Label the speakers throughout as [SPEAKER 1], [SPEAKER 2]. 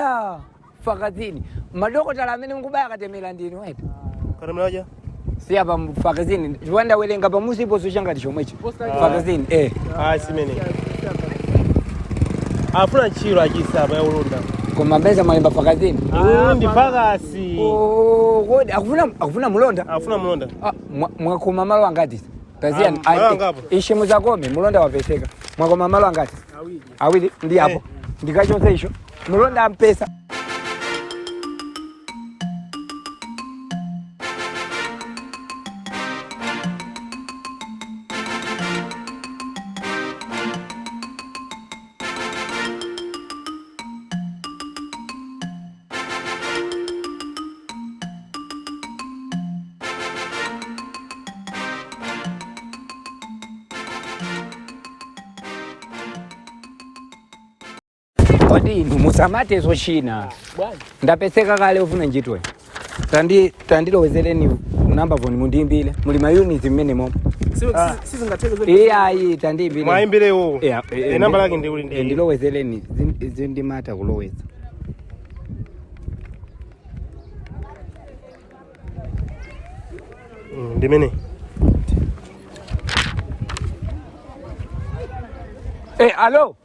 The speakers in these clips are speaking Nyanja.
[SPEAKER 1] Iya, fakazini madokotala amene mukubaya katemera ndinu eti?
[SPEAKER 2] Katemera?
[SPEAKER 1] Si apa fakazini, chifukwa ndawerenga pamusipo sochangati chomwecho, fakazini, eh.
[SPEAKER 2] Ah, simene. Afuna ntchito achisapa ya ulonda.
[SPEAKER 1] Koma mbeza malemba fakazini.
[SPEAKER 2] Uyu ndi vacancy.
[SPEAKER 1] Oh, kodi akufuna mulonda?
[SPEAKER 2] Afuna mulonda.
[SPEAKER 1] Ah, mwakoma malo angati taziyani?
[SPEAKER 2] Ah, malo angapo?
[SPEAKER 1] Ishe muzakome, mulonda wapeseka. Mwakoma malo angati? Awiri. Ndi apo ndikachonse isho mulonda ampesa. Kodi inu musamate zochina, ndapeseka kale ufuna ntchitoyi. Tandilowezereni namba foni mundiimbire, muli mayunits mmene momo. Iyayi, tandiimbire.
[SPEAKER 2] Mwayimbire iwowo.
[SPEAKER 1] Yeah,
[SPEAKER 2] Eh, namba lake ndi uli ndi.
[SPEAKER 1] Ndilowezereni, zindimata kuloweza.
[SPEAKER 2] Ndimene.
[SPEAKER 1] Eh, alo.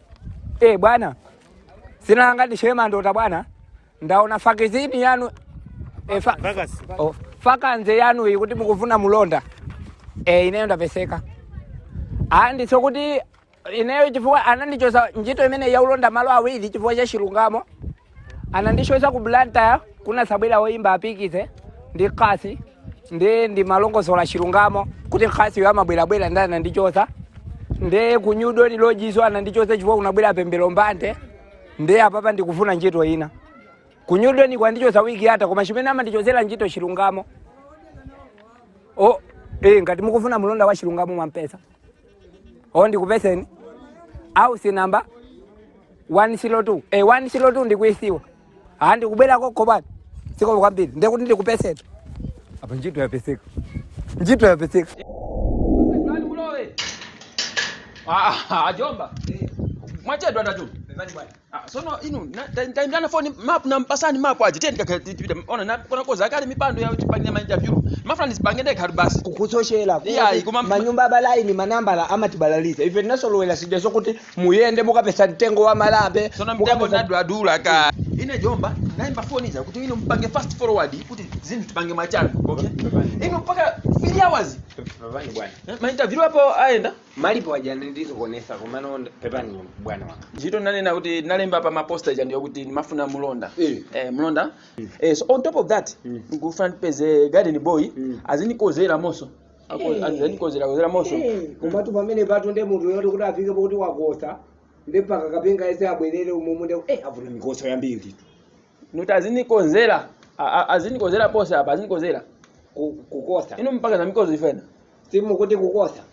[SPEAKER 1] Eh, bwana. Sina anga ndishema ndota bwana. Ndaona fakizini yanu. Eh,
[SPEAKER 2] Vacancy.
[SPEAKER 1] Oh, vacancy yanu iyi kuti mukufuna mulonda. Eh, ineyo ndapeseka. Ah, ndiso kuti ineyo chifukwa anandichosa ntchito imene ya ulonda malo awiri chifukwa cha chilungamo. Anandichosa ku Blantyre kuna sabwera woimba apikise ndi kasi ndi malongosola chilungamo kuti khasi yo amabwerabwera ndi anandichosa, ndi ku New Dawn Lodge anandichosa chifukwa kunabwera pembelo mbande, ndi apapa ndikufuna ntchito ina. Ku New Dawn kwandichosa wiki yatha, koma chimene amandichosera ntchito chilungamo. O, eh, ngati mukufuna mulonda wa chilungamo mwampesa. O, ndikupeseni au si namba 102, eh, 102 ndikuisiwa. Ah, ndikubwera koko bwana, siko kwambiri, ndekuti ndikupeseni apa. Ntchito yapeseka, ntchito yapeseka.
[SPEAKER 3] Ah, ajomba. Mwachedwa ndatu. Ah, sono inu taimbilana foni mapu nampasani mapu aje tiyeni kakatipita ona na kona koza akali mipando ya tipange ma interview mafuna ndisipange ndekha basi.
[SPEAKER 1] Kukusochera.
[SPEAKER 3] Iya,
[SPEAKER 1] manyumba abalaini manambala amatibalalisa ife, tinasolowera sija sokuti muyende mukapesa mtengo wa malape.
[SPEAKER 3] Sono mtengo nadwadula ka ine jomba naimba foni ija kuti inu mpange fast forward kuti zinthu tipange mwachangu, okay, inu mpaka 3 hours.
[SPEAKER 1] Pepani bwana.
[SPEAKER 3] Eh, ma interview apo aenda.
[SPEAKER 1] Malipo ajana ndizokonesa, komano pepani bwana wanga.
[SPEAKER 3] Ntchito nanena kuti nalemba pa maposta ija ndiyo kuti ndimafuna mulonda.
[SPEAKER 1] Eh.
[SPEAKER 3] Eh, mulonda. Eh, so on top of that nkufuna ndipeze garden boy azinikozera moso. Azinikozera kozera moso.
[SPEAKER 1] Komatu pamene patu nde munthu yoti kuti afike pokuti wakosa ndi mpaka kapenga ese abwerere umomo nde avula mikoso yambiri.
[SPEAKER 3] Nuti azinikonzera azinikozera pose apa azinikozera.
[SPEAKER 1] Kukosa.
[SPEAKER 3] Ino mpaka na mikozo ifena.
[SPEAKER 1] Simukuti kukosa?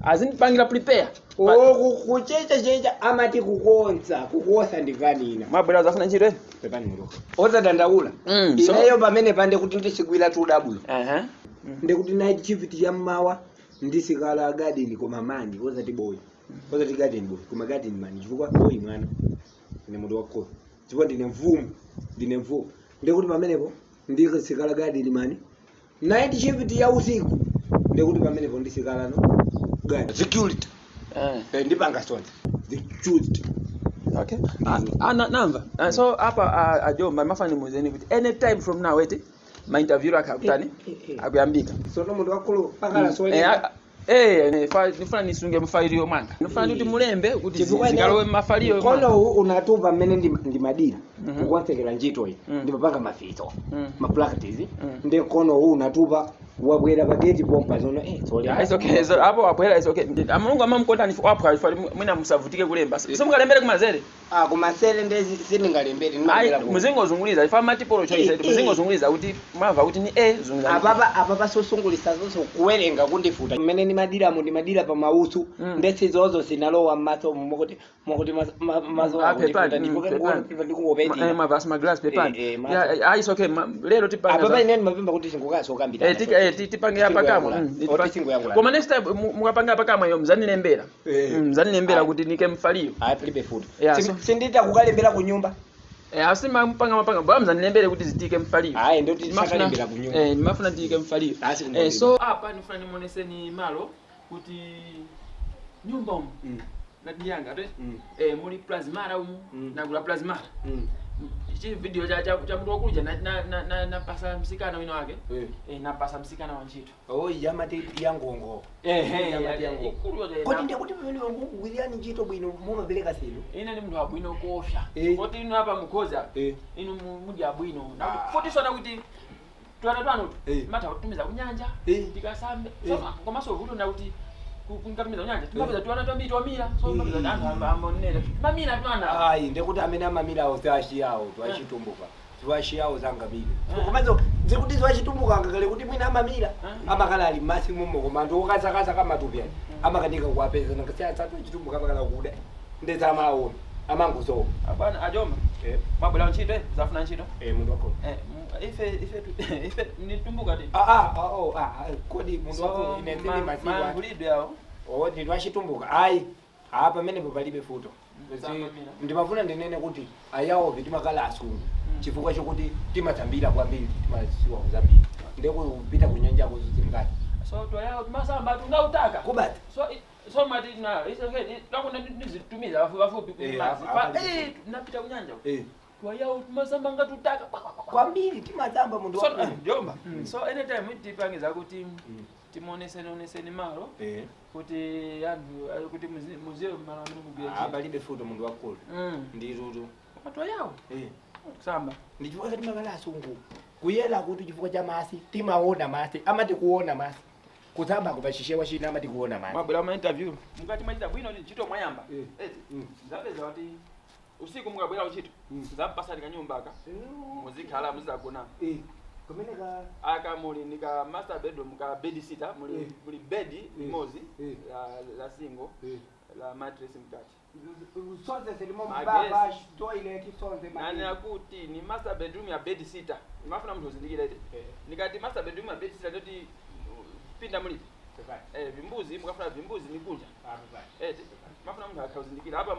[SPEAKER 3] Azinipangira prepare.
[SPEAKER 1] O, kuchecha checha amati kukonza, kukosa ndikanina.
[SPEAKER 3] Mwabwera zafuna ntchito, eh?
[SPEAKER 1] Pepani muloka, osadandaula. Ineyo pamene pande kuti ndisigwira tudabulo. Ndekuti night shift ya mmawa ndisikala garden, koma man osati boy, osati garden boy koma garden man, chifukwa boy mwana ine munthu wakolo, chifukwa ndine mfumu, ndine mfumu. Ndekuti pamenepo ndisikala garden man night shift ya usiku, ndekuti pamenepo ndisikala no garden security. Eh, ndipanga sonse security.
[SPEAKER 3] Okay. Ah, ah, namva. Ah, so apa ajomba mafani muzeni kuti anytime from now eti ma interview akakutani akuyambika.
[SPEAKER 1] Sono munthu wakulu pakala
[SPEAKER 3] Eh,
[SPEAKER 1] solela.
[SPEAKER 3] nifuna nisunge mufailiyo mwanga, nifuna kuti mulembe kuti zikalowe mumafaliyo.
[SPEAKER 1] Mkono uwu unatupa mmene ndimadira kukonsekera ntchito iyi, ndimapanga mafizo, ma practice, ndi mkono uwu unatupa wabwera pageti pompa zono,
[SPEAKER 3] Ah, it's okay. So, apo wabwera, it's okay. Amulungu amamkonda ni wapwa ifa mwina musavutike kulemba, so mukalembere kumanzere.
[SPEAKER 1] Ah, kumasere ndi sindingalembere.
[SPEAKER 3] Ayi.
[SPEAKER 1] Ndimabwera
[SPEAKER 3] Muzingozunguliza ifa multiple choice. Muzingozunguliza kuti mwamva kuti ni a zunguliza.
[SPEAKER 1] Apapa sosungulisa zonso kuwerenga kundifuta mmene ndimadiramo, ndimadira pa mausu. Ndesi zozo sinalowa mmaso mokuti maso
[SPEAKER 3] Ah, pepani,
[SPEAKER 1] akundifuta.
[SPEAKER 3] pepani.
[SPEAKER 1] Ndikungopetira.
[SPEAKER 3] Mavasi ma glass, pepani.
[SPEAKER 1] Maso.
[SPEAKER 3] Yeah, ah, it's okay. Lero tipanga
[SPEAKER 1] Apapa ine ndimapemba kuti singukasokambira.
[SPEAKER 3] Tipange apa kamwe. Koma next time mukapanga apa kamwe iyo mzanilembera. Mzanilembera kuti nike mfaliyo.
[SPEAKER 1] Ayi, palibe futi.
[SPEAKER 3] Yeah,
[SPEAKER 1] Sindita kukalembera ku nyumba.
[SPEAKER 3] Eh, asima mpanga mapanga bwa mzanilembere kuti zitike mfaliyo.
[SPEAKER 1] Ayi, ndoti
[SPEAKER 3] Ndimafuna-
[SPEAKER 1] tisakalembera kunyumba.
[SPEAKER 3] Eh, ndimafuna tiyike mfaliyo.
[SPEAKER 1] Asi
[SPEAKER 3] Eh,
[SPEAKER 1] kumaliza.
[SPEAKER 3] so apa ndifuna nimuoneseni malo kuti nyumba umu natiyanga te eh muli plasmara umu nagula plasmara. Chi video cha cha cha mtu wakuja na na na, na, napasa msikana wina wake. Eh, napasa msikana wa ntchito.
[SPEAKER 1] Oh, yamati yangongo.
[SPEAKER 3] Eh, eh,
[SPEAKER 1] Yamati yangongo.
[SPEAKER 3] ikulu yote.
[SPEAKER 1] Kodi ndekuti pamene wangokugwirani ntchito bwino mumapereka sinu?
[SPEAKER 3] Ine ndi munthu wabwino kofya.
[SPEAKER 1] Eh.
[SPEAKER 3] Koti inu apa mukhoza.
[SPEAKER 1] Eh.
[SPEAKER 3] Inu mudya bwino. Futi sona kuti twana twanu
[SPEAKER 1] Eh.
[SPEAKER 3] matha kutumiza kunyanja
[SPEAKER 1] Eh.
[SPEAKER 3] tikasambe.
[SPEAKER 1] Eh.
[SPEAKER 3] So komanso vuto na kuti kunkatumiza kunyanja timapeza twana twambiri twamira so timapeza kuti anthu ambonera mamira twana.
[SPEAKER 1] Ayi, ndekuti amene amamirawo ziachiyawo tiwachitumbuka. Ziwachiyawo zangamira. Komanso zikuti ziwachitumbuka ngakale kuti mwina amamira. Amakhala ali m'masi mumo koma anthu okazakaza kamatupi ayi. Amakanika kuwapeza nakasiya chitumbuka amakhala kuda. Ndezamaona. Amangozowa.
[SPEAKER 3] Abwana ajomba
[SPEAKER 1] Eh.
[SPEAKER 3] mwabwera ntchito eh zafuna ntchito.
[SPEAKER 1] Eh, munthu wako.
[SPEAKER 3] Eh, ife ife ife nitumbuka ti.
[SPEAKER 1] Ah ah ah oh ah ah, kodi munthu wako ine ndili masiku.
[SPEAKER 3] Mayankhulidwe awo.
[SPEAKER 1] Oh, ndinu achitumbuka. Ayi. Ah, pamenepo palibe futo.
[SPEAKER 3] Samamira.
[SPEAKER 1] Ndimafuna ndinene kuti ayawovi timakhala asungu chifukwa chokuti timatambira kwambiri timasiwa kuzambiri ndekupita kunyanjako zingati
[SPEAKER 3] So twayawo timasamba tungautaka.
[SPEAKER 1] kubata
[SPEAKER 3] So so mati na iseke takuna nizitumiza vafupi vafupi
[SPEAKER 1] Eh,
[SPEAKER 3] kumazi.
[SPEAKER 1] apa-
[SPEAKER 3] Eh, napita kunyanja.
[SPEAKER 1] Eh.
[SPEAKER 3] Twayawo timasamba ngatutaka.
[SPEAKER 1] Kwambiri timatamba munthu
[SPEAKER 3] So
[SPEAKER 1] wakulu.
[SPEAKER 3] jomba. So anytime tipangiza kuti timuoneseni oneseni malo
[SPEAKER 1] Eh.
[SPEAKER 3] kuti anthu kuti muziwe malo amene mugwira
[SPEAKER 1] Ah,
[SPEAKER 3] ntchito.
[SPEAKER 1] palibe futo munthu wakulu nditutu.
[SPEAKER 3] Twayawo
[SPEAKER 1] Eh.
[SPEAKER 3] kusamba.
[SPEAKER 1] Ndi chifukwa cha timakhala asungu kuyera kuti chifukwa cha masi timaona masi amati kuona masi kuzamba kupachishewa china amati kuona masi.
[SPEAKER 3] Mwabwera ma interview. Mukati mwachita bwino kuti ntchito mwayamba.
[SPEAKER 1] Eh.
[SPEAKER 3] Eti. Zapeza kuti usiku mukabwera kuntchito. Zampasani kanyumba aka. Muzikhala muzagona.
[SPEAKER 1] Eh. Kumene ka
[SPEAKER 3] Aka muli ni ka master bedroom ka bed sitter muli
[SPEAKER 1] Eh.
[SPEAKER 3] muli bed limodzi
[SPEAKER 1] Eh.
[SPEAKER 3] la single
[SPEAKER 1] Eh.
[SPEAKER 3] la mattress mkati.
[SPEAKER 1] Sonse silimo
[SPEAKER 3] Magesi.
[SPEAKER 1] mbaba toilet sonse
[SPEAKER 3] Nani akuti ni master bedroom ya bed sitter. Ndimafuna munthu uzindikire ete. Nikati master bedroom ya bed sitter ndoti pinda mulipo. Eh, vimbuzi mukafuna vimbuzi nikunja. Eh, mafuna munthu akhauzindikira apa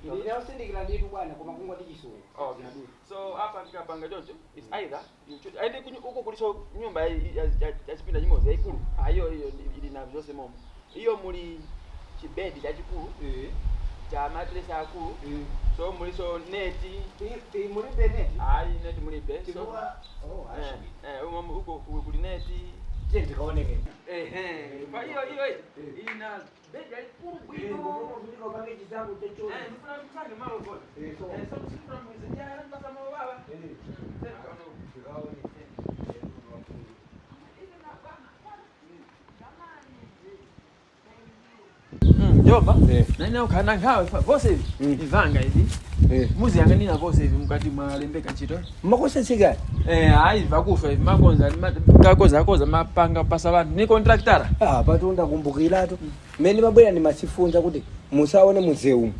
[SPEAKER 1] Ndinasindikira nditu bwana koma kungoti chisungu.
[SPEAKER 3] Okay. So apa ndikapanga choncho is either you choose aende uko kuliso nyumba ya chipinda chimodzi yaikulu. Ah, iyo iyo ili na vyonse momo. Iyo muli chibedi chachikulu
[SPEAKER 1] Eh.
[SPEAKER 3] cha mattress akulu.
[SPEAKER 1] Eh.
[SPEAKER 3] So muliso neti.
[SPEAKER 1] Eh, muli beneti.
[SPEAKER 3] Ayi neti mulibe. So
[SPEAKER 1] Chifukwa oh
[SPEAKER 3] eh
[SPEAKER 1] ashi.
[SPEAKER 3] eh umo uko kuli neti.
[SPEAKER 1] Je ndikaoneke.
[SPEAKER 3] Eh eh. Kwa hiyo hiyo ina bedi yaikulu
[SPEAKER 1] Eh,
[SPEAKER 3] bwino.
[SPEAKER 1] ndiko pange chisango chocho.
[SPEAKER 3] Eh, ndifuna msange malo gona.
[SPEAKER 1] Eh, so.
[SPEAKER 3] Eh, so ndifuna muzijala mpasa malo baba.
[SPEAKER 1] Eh.
[SPEAKER 3] Tena kaona.
[SPEAKER 1] Ndikaone.
[SPEAKER 3] Jomba
[SPEAKER 1] Eh.
[SPEAKER 3] nani ukhana nkhawe vose ivi ivanga ivi
[SPEAKER 1] Eh.
[SPEAKER 3] muziyang'anira vose ivi mukati mwalembeka ntchito.
[SPEAKER 1] Makosesika.
[SPEAKER 3] Eh, ayi vakufa ivi makonza kakoza koza mapanga pasa vanhu ni contractara.
[SPEAKER 1] Ah, patunda kumbukiratu. Mmene mabwera ni masifunza kuti musaone muzewu.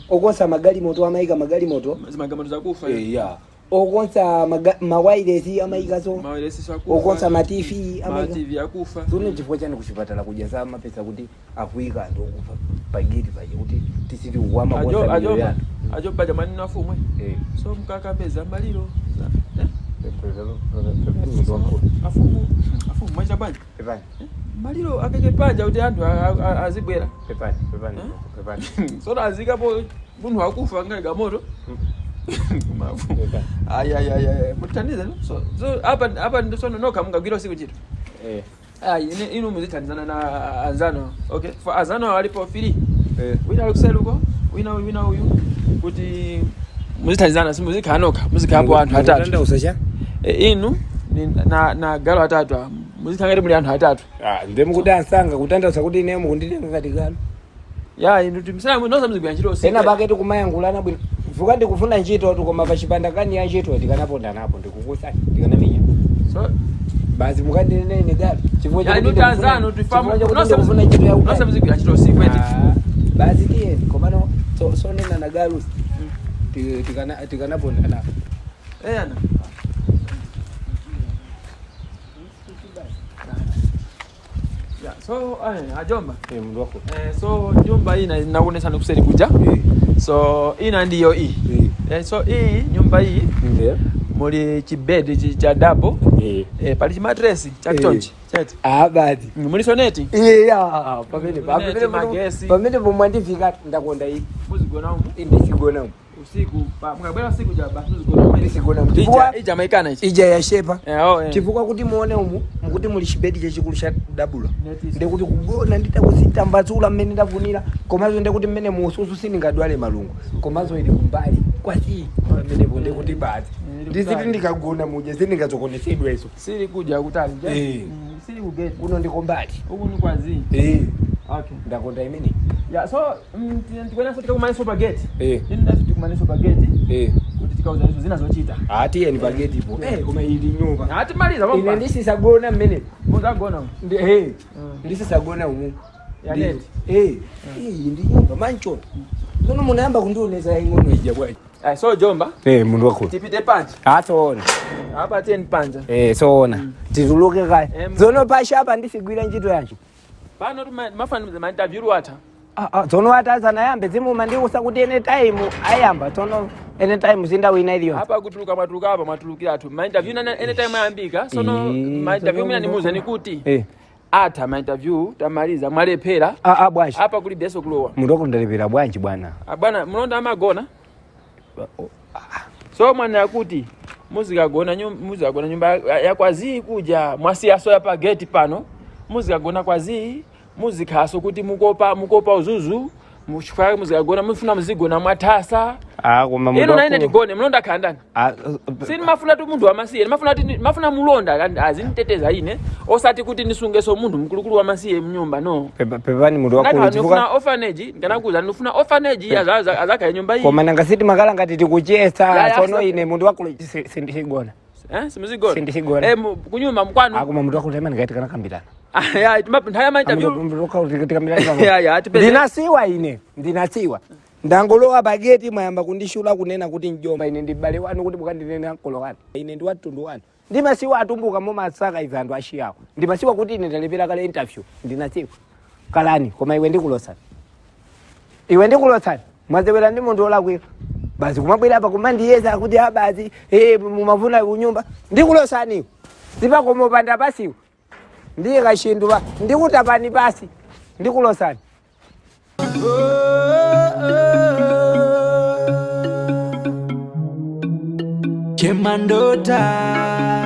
[SPEAKER 1] Okonsa magalimoto amayika magalimoto.
[SPEAKER 3] Zimagamano zakufa.
[SPEAKER 1] Eh, ya. Okonsa mawairesi amayikaso.
[SPEAKER 3] Mawelesi akufa.
[SPEAKER 1] Okonsa matifi amayika.
[SPEAKER 3] Mativi akufa.
[SPEAKER 1] Tsono chifukwa chani kuchipatala kuja samapesa kuti akuyika anthu okufa pageti paja kuti tisiti kukwama
[SPEAKER 3] Ajo
[SPEAKER 1] konsa miyoyo
[SPEAKER 3] ajo
[SPEAKER 1] yathu.
[SPEAKER 3] ajo paja manino afumwe.
[SPEAKER 1] Eh.
[SPEAKER 3] So mkakapeza maliro. Eh?
[SPEAKER 1] Munthu wakulu.
[SPEAKER 3] Afumu afumu mwacha bwanji.
[SPEAKER 1] Pepani,
[SPEAKER 3] Maliro akeke paja kuti anthu azibwera.
[SPEAKER 1] pepani, pepani, pepani.
[SPEAKER 3] Sono azikapo munthu akufa ngati moto. Mafu.
[SPEAKER 1] Pepani.
[SPEAKER 3] Ayi ayi ayi ayi muthandize no? So so apa apa sono nokha mungagwira usiku ntchito.
[SPEAKER 1] Eh.
[SPEAKER 3] Ayi ine inu muzithandizana na anzano. Okay. For anzano alipo free.
[SPEAKER 1] Eh.
[SPEAKER 3] Wina ali kuseli uko, wina uyu wina uyu kuti muzithandizana simuzikhala nokha muzikhapo anthu atatu.
[SPEAKER 1] Mukutanthauza cha?
[SPEAKER 3] E, inu ni na na galo atatu ah, muzikhala ngati muli anthu atatu.
[SPEAKER 1] Ah, ndiye mukuti ansanga kutanthauza kuti ine mukunditenga ngati galu.
[SPEAKER 3] Ya inu timsana nonse muzigwira ntchito usiku.
[SPEAKER 1] Pena pake tikumayankhulana bwino. Vuka ndikufuna ntchito tu koma pachipanda kani ya ntchito ndikanaponda napo ndikukusa ndikanamenya.
[SPEAKER 3] So
[SPEAKER 1] Basi mukandinene galu. Chifukwa
[SPEAKER 3] ya
[SPEAKER 1] chakuti
[SPEAKER 3] inu tanzano
[SPEAKER 1] chifukwa chakuti ndikufuna ntchito ya
[SPEAKER 3] nonse
[SPEAKER 1] ukali.
[SPEAKER 3] muzigwira ntchito usiku eti.
[SPEAKER 1] Ah, basi tiye komano so sonena na galu tikana tikanaponda napo.
[SPEAKER 3] Eh ana. Ya, so ajomba.
[SPEAKER 2] Eh, munthu wako.
[SPEAKER 3] Eh, so nyumba iyi nakuonesani kuseri kuja.
[SPEAKER 2] Eh.
[SPEAKER 3] So ina ndiyo iyi. So iyi nyumba iyi
[SPEAKER 1] Ndiyo.
[SPEAKER 3] muli chibedi cha double, pali chimatresi cha chonchi cheti.
[SPEAKER 1] Ah, basi.
[SPEAKER 3] Muli soneti.
[SPEAKER 1] Iya, pamene
[SPEAKER 3] Neti,
[SPEAKER 1] pamene
[SPEAKER 3] magesi.
[SPEAKER 1] pamene pomwandifika ndakonda iyi.
[SPEAKER 3] Muzigona umu
[SPEAKER 1] Ndisigona umu.
[SPEAKER 3] usiku mukabwera usiku ja basi muzigona umu.
[SPEAKER 1] Ndisigona umu.
[SPEAKER 3] Ija
[SPEAKER 1] Chifukwa
[SPEAKER 3] ija maikana ichi.
[SPEAKER 1] ija yashepa.
[SPEAKER 3] Oh.
[SPEAKER 1] Chifukwa kuti muone umu mukuti muli chibedi chachikulu cha dabula.
[SPEAKER 3] Neti.
[SPEAKER 1] Ndekuti kugona nditakusitambatsula mmene ndafunira, komanso ndekuti mmene mususu sindingadwale malungo, komanso ili kumbali kwasi pamenepo ndekuti basi
[SPEAKER 3] Ili
[SPEAKER 1] ndiziti
[SPEAKER 3] kumbali.
[SPEAKER 1] ndikagona muja sindingazokonesedwa iso.
[SPEAKER 3] Sili kuja kutali ja.
[SPEAKER 1] Eh.
[SPEAKER 3] Sili kugeti.
[SPEAKER 1] Kuno ndikombali.
[SPEAKER 3] Uku ni kwazi. Okay.
[SPEAKER 1] Ndakonda imene.
[SPEAKER 3] Ya, so tikwenanso tikakumanenso pa gate.
[SPEAKER 1] Eh.
[SPEAKER 3] Ine ndati tikumanenso pa gate kuti tikauza izo zina zochita.
[SPEAKER 1] Atiyeni pagetipo. Koma ili nyumba
[SPEAKER 3] Atimaliza
[SPEAKER 1] ine
[SPEAKER 3] pampa.
[SPEAKER 1] ndisisagona mmene.
[SPEAKER 3] Muzagona.
[SPEAKER 1] Ndisisagona umu.
[SPEAKER 3] Ya neti.
[SPEAKER 1] Iyi ndi nyumba mancho tsono munayamba kundionesa yaing'ono ija bwaji.
[SPEAKER 3] Ai, so jomba
[SPEAKER 1] Mundu wakulu.
[SPEAKER 3] tipite panja.
[SPEAKER 1] Atsoona.
[SPEAKER 3] Apa tiyeni panja.
[SPEAKER 1] Soona tituluke kale. Tsono pashapa ndisigwira ntchito yanji.
[SPEAKER 3] Pano mafana ma interview atha.
[SPEAKER 1] Tsono atazanayambe zimuma ndiusa kuti ene time ayamba tsono ene time sindawina iliyonse.
[SPEAKER 3] Apa kutuluka mwatuluka apa mwatulukira athu. Ma interview na any time ayambika. Sono ma interview
[SPEAKER 1] tsono
[SPEAKER 3] mina nimuza nikuti
[SPEAKER 1] Eh.
[SPEAKER 3] atha ma interview tamaliza mwalephera.
[SPEAKER 1] Bwanji.
[SPEAKER 3] Apa kuli beso kulowa.
[SPEAKER 1] Mundu wakundalipira bwanji bwana.
[SPEAKER 3] Ah, bwana mlonda amagona. So mwana yakuti muzikagona muzikagona nyumba ya kwazii kuja mwasiyaso ya pa gate pano muzikagona kwazii muzikhaso kuti mukopa uzuzu muchifukwa muzikagona mufuna muzigona mwathasa.
[SPEAKER 1] Koma
[SPEAKER 3] Ino naine tigone mlonda khandani. Sinimafuna tu munthu wamasiye, ndimafuna kuti mafuna mulonda azinditeteza ine osati kuti ndisungeso munthu mkulukulu wamasiye mnyumba no.
[SPEAKER 1] Pepani mundu wakulu
[SPEAKER 3] Ngati
[SPEAKER 1] chifukwa
[SPEAKER 3] ndifuna orphanage ndikanakuza ndifuna orphanage azakhale nyumba iyi.
[SPEAKER 1] Koma nanga siti makala ngati tikuchesa.
[SPEAKER 3] Ya,
[SPEAKER 1] Tsono ine mundu wakulu sindisigona.
[SPEAKER 3] Simuzigona.
[SPEAKER 1] Sindisigona.
[SPEAKER 3] Kunyumba mkwanu.
[SPEAKER 1] Koma mundu wakulu taimani ngati tikanakambirana.
[SPEAKER 3] Ya, nthawi ya ma interview. Ya, ya, atipeze.
[SPEAKER 1] Ndinasiwa ine ndinasiwa ndangolowa pageti mwayamba kundishula kunena kuti mjomba ine ndi m'bale wanu kuti mukandinene ankolo wanu ine ndi watundu wanu ndimasiwa atumbuka mumasaka ife anthu ashiyawo ndimasiwa kuti ine ndalepera kale interview ndinasiwa kalani koma iwe ndikulosani iwe ndikulosani mwazewera ndi munthu wolakwika basi kumabwera apa kumandiyeza kuti a basi mumafuna kunyumba ndikulosaniwo sipakomopanda pasiwo ndiye kashindu pa ndikutapani pasi ndikulosani.
[SPEAKER 4] Chemandota.